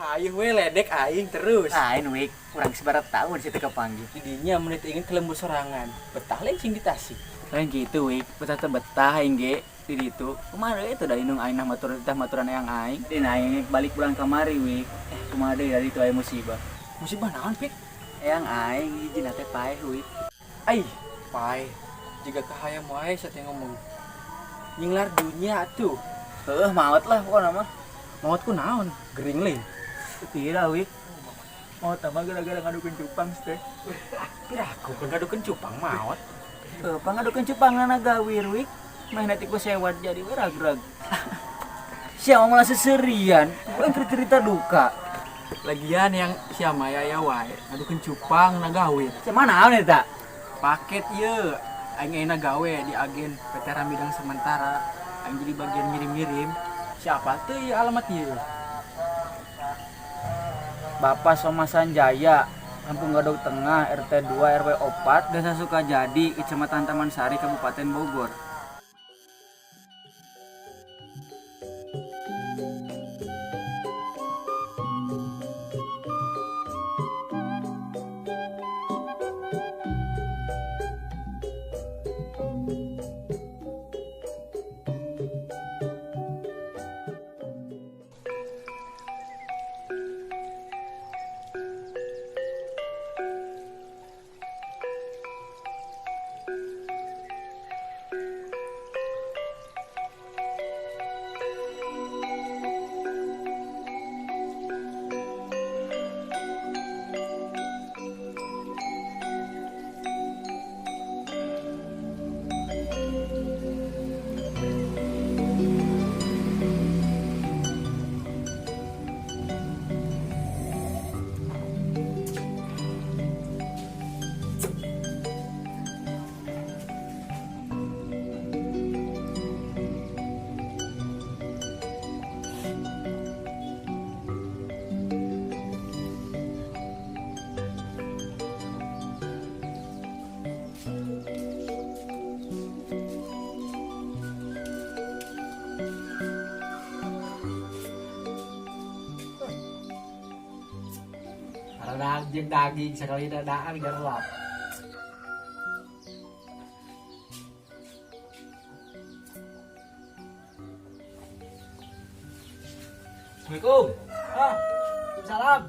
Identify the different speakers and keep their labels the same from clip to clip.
Speaker 1: Hayu we ledek aing terus.
Speaker 2: Lain Wik, urang sabaraha tahun sih teu kapanggih.
Speaker 1: Didinya menit ingin ke lembur sorangan. Betah lain sing di Tasik.
Speaker 2: Lain gitu Wik, betah teh betah aing ge di ditu. Kumaha deui itu da indung aing nah matur tah maturan eyang aing. Di aing balik bulan kamari Wik. Kumaha deui dari itu aya musibah.
Speaker 1: Musibah naon, Pik?
Speaker 2: Eyang aing hijina teh paeh Wik.
Speaker 1: Ai, paeh. Jika kahayam wae sate ngomong. Nyinglar dunya atuh.
Speaker 2: Heuh, maot lah pokona mah.
Speaker 1: Maot ku naon? Gering lain.
Speaker 2: Pira Wik. Maot mah gara-gara ngadukeun cupang teh.
Speaker 1: Piraku kan ngadukeun cupang maot.
Speaker 2: Heuh, pangadukeun cupang na gawir Wik. Mah nanti ku sewat jadi we rag-rag. Sia malah seserian, bukan cerita duka.
Speaker 1: Lagian yang sia maya ya wae ngadukeun cupang na gawir.
Speaker 2: Sia mana naon eta?
Speaker 1: Paket ieu. Aing ayeuna gawe di agen PT Ramidang Sementara. Aing jadi bagian ngirim-ngirim. Siapa tuh ieu alamat ieu?
Speaker 2: Bapak Soma Sanjaya, Kampung Gadog Tengah, RT 2 RW 4, Desa Sukajadi, Kecamatan Taman Sari, Kabupaten Bogor.
Speaker 3: Karena daging sekali dadaan gerlap.
Speaker 2: Assalamualaikum.
Speaker 3: Ah, salam.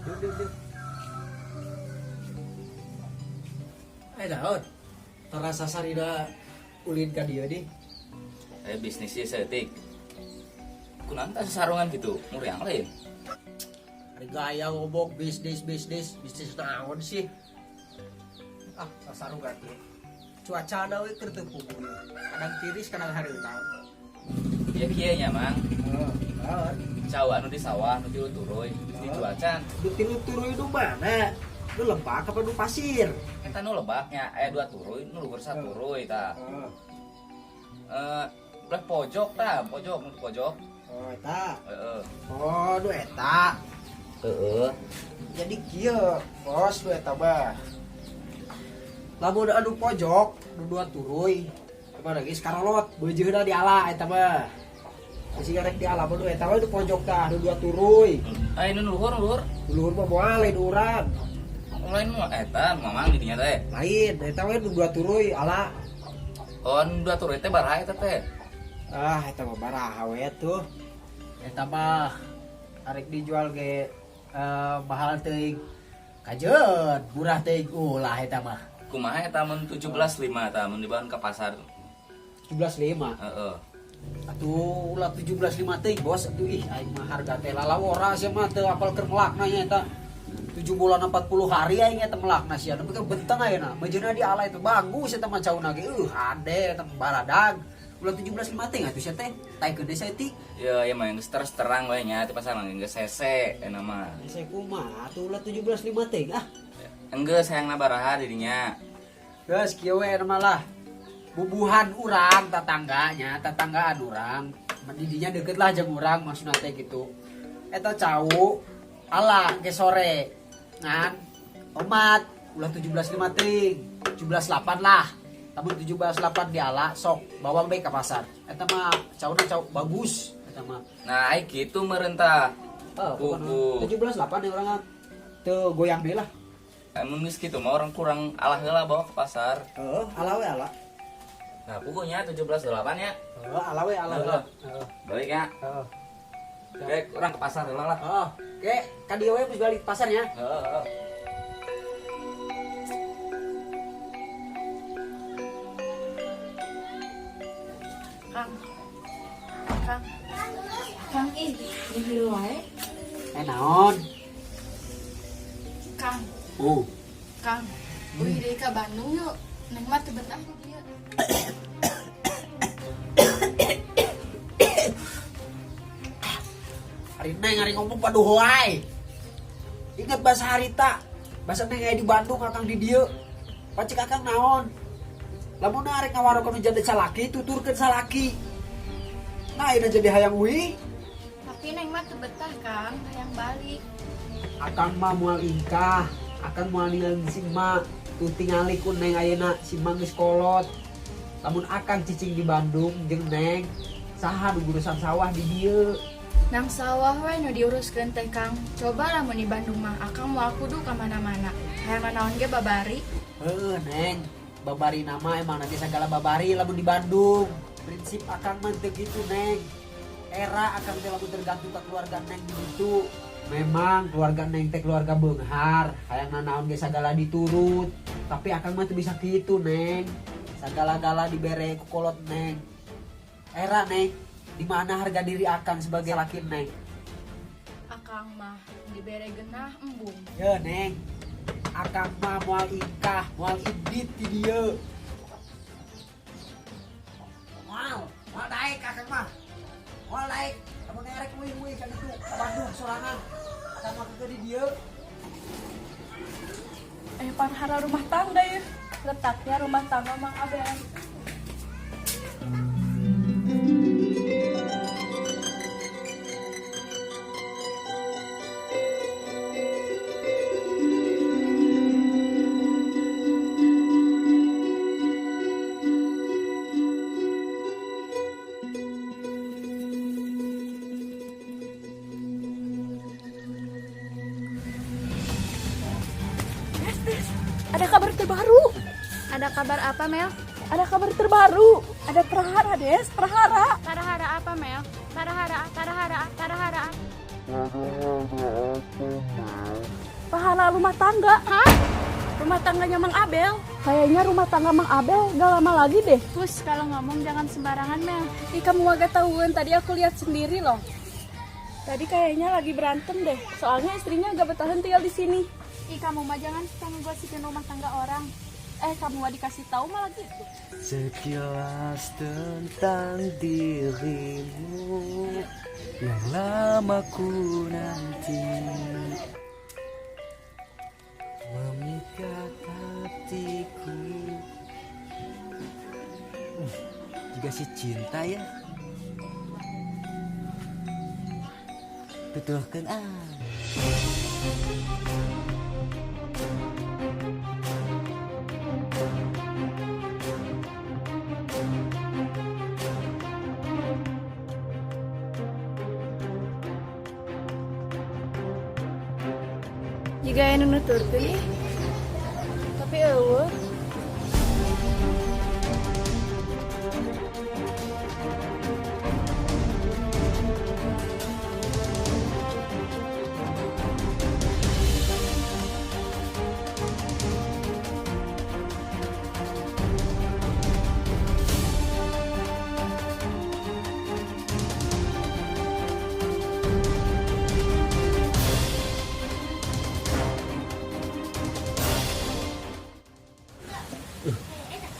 Speaker 3: Duduk, duduk. Eh, Daud. Terasa sarida ulin ka dieu di.
Speaker 4: Bisnis sih setik. Kunaon tah sasarungan gitu, muriang lain.
Speaker 3: Ari gaya ngomong bisnis bisnis bisnis naon sih? Ah, sasarungan teh. Cuaca we keur teu puguh. Kadang tiris, kadang hareutang.
Speaker 4: Ya kieu nya, Mang.
Speaker 3: Heeh, naon?
Speaker 4: Cau anu di sawah nu tilu turuy, geus dijual can.
Speaker 3: Nu tilu turuy nu mana? Nu lebak apa nu pasir?
Speaker 4: Eta nu lebaknya aya 2 turuy, nu luhur saturuy tah.
Speaker 3: Heeh.
Speaker 4: Belah pojok tah, pojok nu pojok.
Speaker 3: Oh, eta.
Speaker 4: Heeh.
Speaker 3: Oh, nu eta.
Speaker 4: Heeh.
Speaker 3: Jadi kieu, bos, nu eta mah. Lamun anu pojok, nu 2 turuy, apa lagi sekarolot, beujeuna diala eta mah. Masih rek diala mah nu eta mah nu pojok tah, nu 2 turuy.
Speaker 4: Ai nu luhur, luhur.
Speaker 3: Nu luhur mah moal lain urang.
Speaker 4: Lain mah eta nu mamang di dinya teh.
Speaker 3: Lain, eta we nu 2 turuy ala.
Speaker 4: Oh, nu 2 turuy teh baraha eta teh.
Speaker 3: Ah, eta mah baraha we tuh. Eta mah arek dijual ge mahal teuing. Kajeun, murah teuing ulah eta mah.
Speaker 4: Kumaha eta mun 17.5 eta mun dibawa ka pasar?
Speaker 3: 17.5.
Speaker 4: Heeh.
Speaker 3: Atuh ulah 17.5 teuing, bos. Atuh ih aing mah harga teh lalawora sia mah teu apal keur melakna nya eta. 7 bulan 40 hari aing eta melakna sia. Nepi ka benteng ayeuna. Mejeuna di ala itu bagus eta mah cauna ge. Hade eta baradag. Ulah 17.5 teuing atuh sia teh. Taekeun deui saeutik.
Speaker 4: Ya, ya mah geus terus terang we nya di pasar mah geus hese eta mah.
Speaker 3: Hese kumaha atuh ulah 17.5 teuing ah.
Speaker 4: Enggeus hayangna baraha di dinya.
Speaker 3: Geus kieu we mah lah. Bubuhan urang tetangganya, tetanggaan urang. Di dinya deket lah jeung urang maksudna teh gitu. Eta cau ala ge sore. Ngan omat ulah 17.5 teuing, 17.8 lah. Lamun 17 8 diala sok bawa bae ka pasar. Eta mah cauna cau bagus eta mah.
Speaker 4: Nah, ai kitu meureun tah.
Speaker 3: Oh,
Speaker 4: Kuku.
Speaker 3: 17 8 ya urang teu goyang deui lah.
Speaker 4: Mun geus kitu mah urang kurang alah heula bawa ke pasar.
Speaker 3: Heeh, ala we ala.
Speaker 4: Nah, pokoknya 17 8 ya.
Speaker 3: Heeh, ala we ala.
Speaker 4: Heeh.
Speaker 3: Heeh.
Speaker 4: Balik ya.
Speaker 3: Heeh.
Speaker 4: Oke, urang ke pasar heula lah.
Speaker 3: Heeh. Oke, ka dieu we geus balik pasarnya.
Speaker 4: Heeh, heeh.
Speaker 5: Kang. Kang. Kang ih, nyebel wae.
Speaker 3: Eh naon?
Speaker 5: Kang,
Speaker 3: Oh.
Speaker 5: Kang. Uih deui ka Bandung yuk. Neng mah teu betah di dieu.
Speaker 3: Hari neng hari ngomong paduh wae. Ingat bahasa harita. Bahasa neng aya di Bandung akang di dieu. Pacik akang naon? Lamun arek ngawarokeun nu jadi salaki tuturkeun salaki. Nah, ini jadi hayang uih.
Speaker 5: Tapi neng mah teu betah, Kang. Hayang balik.
Speaker 3: Akang mah moal ingkah, akang moal ninggalin si emak. Tuh tingali ku neng ayeuna si emak geus kolot. Lamun akang cicing di Bandung jeung neng, saha nu ngurusan sawah di dieu?
Speaker 5: Nang sawah we nu diuruskeun teh, Kang. Coba lamun di Bandung mah akang moal kudu ka mana-mana. Hayang nanaon ge babari.
Speaker 3: Heuh, neng. Babari nama emang nanti segala babari lamun di Bandung. Prinsip akang mah teu kitu, neng. Era akang teh lamun tergantung ke keluarga neng di ditu. Memang keluarga neng teh keluarga beunghar, hayang nanaon ge sagala diturut. Tapi akang mah teu bisa kitu, neng. Sagala-gala dibere ku kolot neng. Era neng, di mana harga diri akang sebagai laki neng?
Speaker 5: Akang mah dibere genah embung.
Speaker 3: Ya neng, akang mah moal ingkah, moal indit di dieu. Moal, moal daek akang mah. Moal daek, lamun erek uih-uih ka ditu ka Bandung sorangan. Akang mah keukeuh di dieu.
Speaker 6: Eh, parhara rumah tangga ya. Letaknya rumah tangga Mang Abel. Ada kabar terbaru.
Speaker 5: Ada kabar apa, Mel?
Speaker 6: Ada kabar terbaru. Ada prahara, Des. Prahara.
Speaker 5: Prahara apa, Mel? Prahara, prahara, prahara.
Speaker 6: Prahara rumah tangga.
Speaker 5: Hah?
Speaker 6: Rumah tangganya Mang Abel. Kayaknya rumah tangga Mang Abel gak lama lagi deh.
Speaker 5: Pus, kalau ngomong jangan sembarangan, Mel.
Speaker 6: Ih, kamu agak tahuan. Tadi aku lihat sendiri loh. Tadi kayaknya lagi berantem deh. Soalnya istrinya gak bertahan tinggal di sini.
Speaker 5: Ih, kamu mah jangan suka ngegosipin rumah tangga orang.
Speaker 6: Eh, kamu mah dikasih tahu malah gitu.
Speaker 7: Sekilas tentang dirimu yang lama ku nanti memikat hatiku. Juga si cinta ya. Tuturkan ah.
Speaker 5: Jiga anu nuturkeun ih. Tapi eueuh.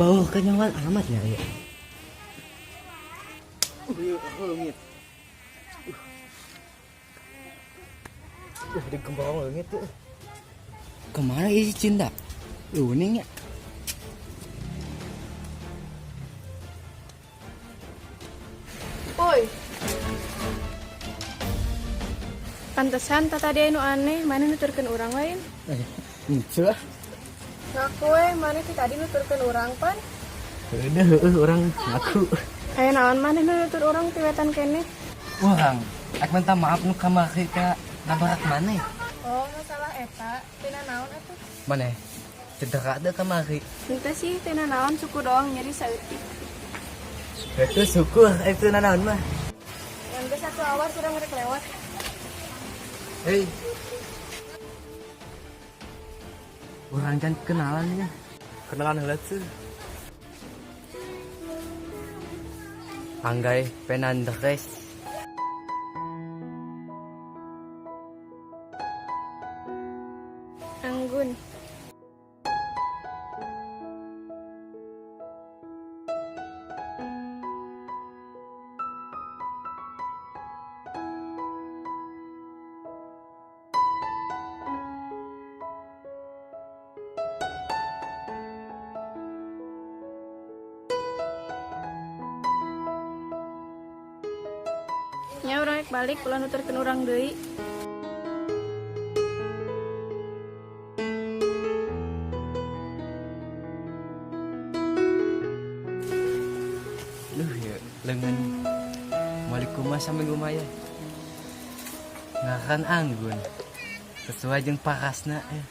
Speaker 7: Bau kenyawan amat ya, ya. Leungit. Di gembong leungit tuh. Kemana isi cinta? Uning ya.
Speaker 5: Oi. Pantesan tadi anu aneh, mana nuturkeun urang lain?
Speaker 7: Lucu ah.
Speaker 5: Ngaku we, mana ti tadi nuturkeun urang pan?
Speaker 7: Udah, heueuh urang ngaku.
Speaker 6: Aya naon maneh nu nutur urang ti wetan keneh?
Speaker 7: Urang, ek minta maaf nu kamari teh nabrak maneh.
Speaker 6: Oh, masalah eta, tina naon atuh?
Speaker 7: Maneh cedera teu kamari?
Speaker 6: Henteu sih, tina naon, suku doang nyeri saeutik.
Speaker 7: Itu syukur itu nanaon mah.
Speaker 6: Yang geus satu awas urang rek lewat.
Speaker 7: Hei. Urang can kenalan ya. Kenalan heula tuh. Anggai Penandres.
Speaker 6: Anggun. Nya urang rek balik, ulah nuturkeun urang deui.
Speaker 7: Duh ya, lengan moal kumaha saminggu mah ya. Ngaran Anggun. Sesuai jeung parasna ya.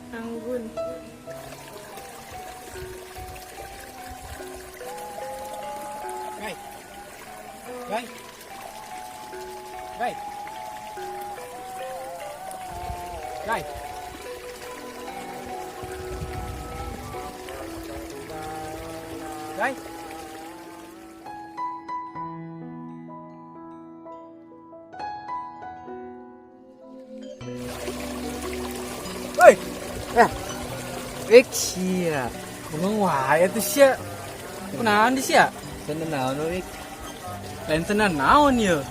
Speaker 6: Anggun.
Speaker 1: Guys. Guys. Guys. Guys. Guys. Woi,
Speaker 7: Wik sia.
Speaker 1: Ngomong wae tuh sia. Kunaon di sia?
Speaker 7: Teu naon wik.
Speaker 1: Lain tenan naon ye.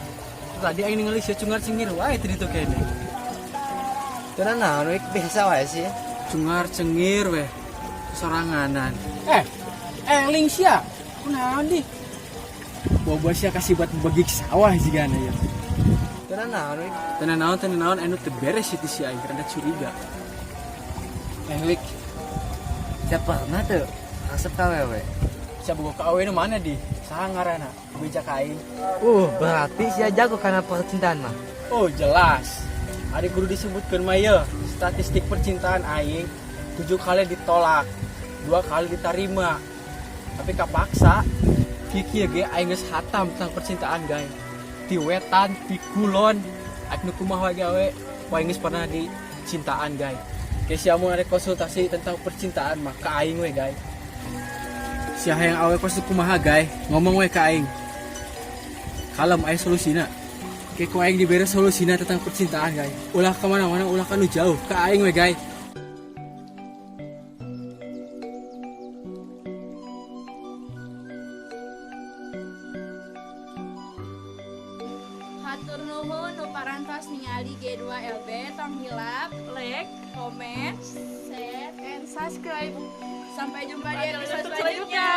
Speaker 1: Tadi aing ningali sia cungar cengir wae tadi tuh kene.
Speaker 7: Teu naon wik, biasa wae sih.
Speaker 1: Cungar cengir weh. Soranganan. Eling sia. Kunaon di? Bawa sia kasih buat bagi sawah jigana ya.
Speaker 7: Teu naon wik.
Speaker 1: Tenan naon anu teu beres itu sia aing rada curiga.
Speaker 7: Wik. Sia pernah tuh resep ka awewe?
Speaker 1: Sia boga ka awewe nu mana di? Saha ngaranna? Beja ka aing.
Speaker 7: Berarti sia jago karena percintaan mah.
Speaker 1: Oh, jelas. Ari kudu disebutkeun mah ye, statistik percintaan aing 7 kali ditolak, 2 kali diterima. Tapi kapaksa kieu ge aing geus hatam tentang percintaan, guys. Ti wetan, ti kulon, aing nu kumaha wae gawe, aing geus pernah dicintaan, guys. Ke sia mun ada konsultasi tentang percintaan mah ka aing we, guys. Sia hayang awe kos kumaha, guys? Ngomong we ka aing. Kalem, aya solusina. Kayak ku aing dibere solusina tentang percintaan, guys. Ulah kemana-mana, ulah kanu jauh. Ke aing we, guys.
Speaker 6: Hatur nuhun nu parantos ningali G2LB. Tong hilap like, comment, share, and subscribe. Sampai jumpa di episode selanjutnya.